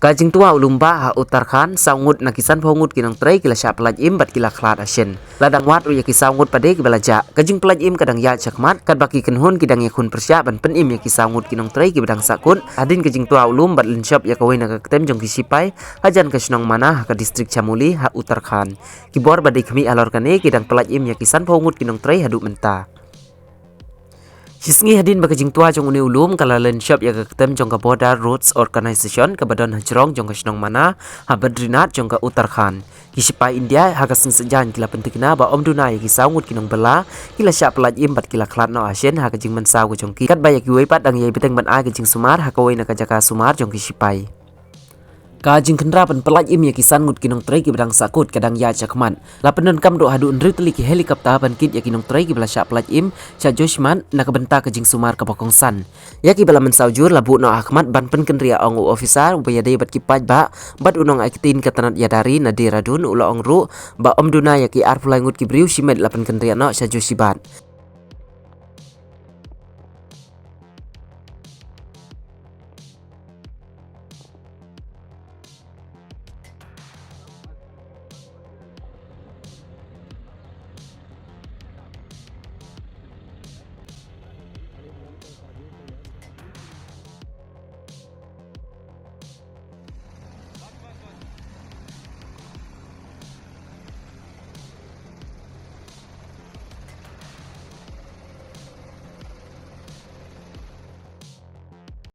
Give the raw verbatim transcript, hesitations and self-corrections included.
Ka jingtua u lum bah ha Uttarakhand, saw ngut na ki sanphew ngut ki nongtrei ki la shah pyllait im bad ki la khlad ha shin. La dang wad ruh ïa ki saw ngut pat de kiba la jah. Ka jingpyllait im ka dang ïaid shakhmat, katba ki kynhun ki dang ïakhun pyrshah ban pynim ïa ki saw ngut ki nongtrei kiba dang sahkut hadien ka jingtua u lum bad lynshop ïa kawei na ka ktem jong ki shipai hajan ka shnong Mana ha ka distrik Chamoli ha Uttarakhand. Ki bor ba dei khmih halor kane ki dang pyllait im ïa ki sanphew ngut ki nongtrei haduh mynta. Shisngi hadien ba ka jingtua jong une u lum ka la lynshop ïa ka ktem jong ka Border Roads Organisation kaba don hajrong jong ka shnong Mana ha Badrinath jong ka Uttarakhand. Ki shipai India ha ka sngi Saitjaiñ ki la pyntikna ba ym duna ïa ki saw ngut ki nongbylla ki la shah pyllait im bad ki la khlad noh ha shin ha ka jingmynsaw ka jong ki, katba ïa kiwei pat dang ïai bteng ban ai ka jingsumar ha kawei na ka jaka sumar jong ki shipai. Ka jingkhynra ban pyllait im ïa ki san ngut ki nongtrei kiba dang sahkut ka dang ïaid shakhmat. La pyndonkam ruh haduh hynriew tylli ki helicopter ban kit ïa ki nongtrei kiba la shah pyllait im sha Joshimath na ka bynta ka jingsumar kaba kongsan. Ïa kiba la mynsaw jur la buh noh hakhmat ban pynkynriah, ong u officer uba ïadei bad ki paidbah bad u nongai ktien ka tnat ïada ri na Dehradun u la ong ruh ba ym duna ïa ki arphew lai ngut ki briew shimet la pynkynriah noh sha Joshimath.